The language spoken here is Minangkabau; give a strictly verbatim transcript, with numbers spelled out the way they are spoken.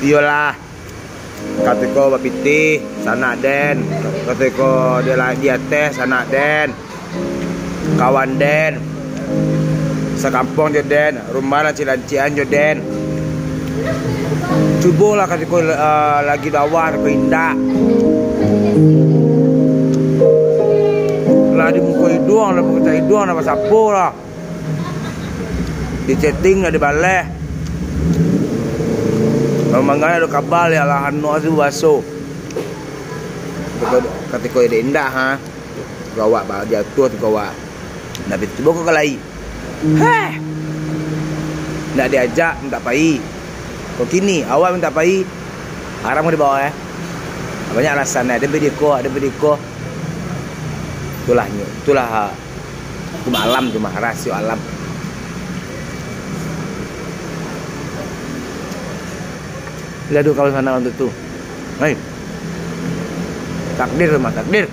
Iyolah, katiko bapitih, sanak den. Katiko di la-, di ateh, sanak den. Kawan den. Sakampuang jo den, rumah lancik-lancikan jo den. Cubolah katiko, eh, lagi bawah, katiko indak. Lah di muko iduang, lah muko iduang, lah basapo lah. Di chatting lah dibaleh. Kalau mangana ado kaba, ya lah, anu tu baso. Katiko, katiko indak, ha. Tiko awak ba-, diatuah tiko awak. Ndak pi-, cubo ko ka lai. Heh! Ndak diajak, mintak pai. Ko kini, awak mintak pai, haram ko dibawa, eh. Banyak alasan, eh. Ado video call, ado video call. Itulah nyo, itulah, ha. Hukum alam tu mah, rasio alam. Lalu kalau sana untuk tu. Hai. Takdir tu mah, takdir.